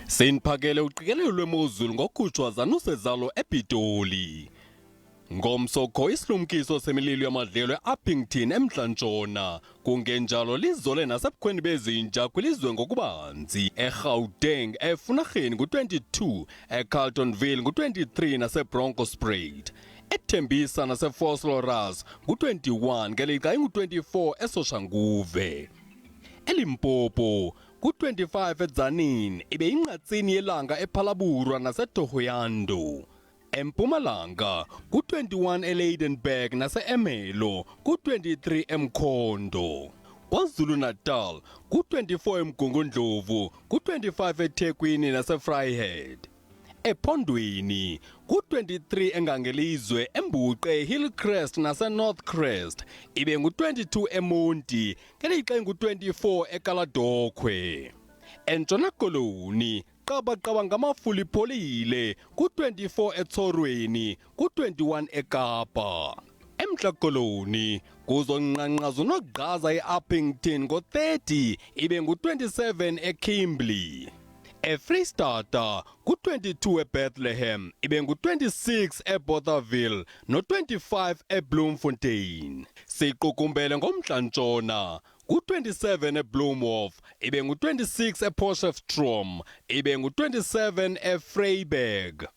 Siniphakele uqikelelo lwemozulu ngokukhutshwa zanuse zalo ePitoli. Ngomso kho isilumkiso semililo yamadlelo eUppington eMntla-Ntshona. Kungenjalo lizole nasebukhweni bezinja kwilizwe ngokubanzi. EGauteng eFunarheni ngu-22, eCarltonville ngu-23 naseBronkhorstspruit. EThembisa naseVosloorus ngu-21 ngelixa ingu-24 eSoshanguve. ELimpopo ku-25 eTzaneen ibe yinqatsini yelanga ePhalaborwa naseThohoyandou. EMpumalanga ku-21 eLydenburg nase-Ermelo ku-23 eMkhondo. KwaZulu-Natal ku-24 eMgungundlovu ku-25 eThekwini naseVryheid. Ephondweni ku-23 eNgangelizwe eMbuqe Hillcrest naseNorth Crest ibe ngu-22 eMonti ngelixa ingu-24 eKaladokhwe. ENtshona Koloni qabaqaba ngamafuli pholile ku-24 eThorweni ku-21 eKapa. EMntla Koloni kuzonqanqaza unogqaza e-Upington ngo-30 ibe ngu-27 eKimberley. EFreystata ku-22 eBethlehem ibe ngu-26 eBothaville no-25 eBloemfontein. Siqukumbele ngomntla-ntshona ku-27 eBloemhof ibe ngu-26 ePotchefstroom ibe ngu-27 eVryburg.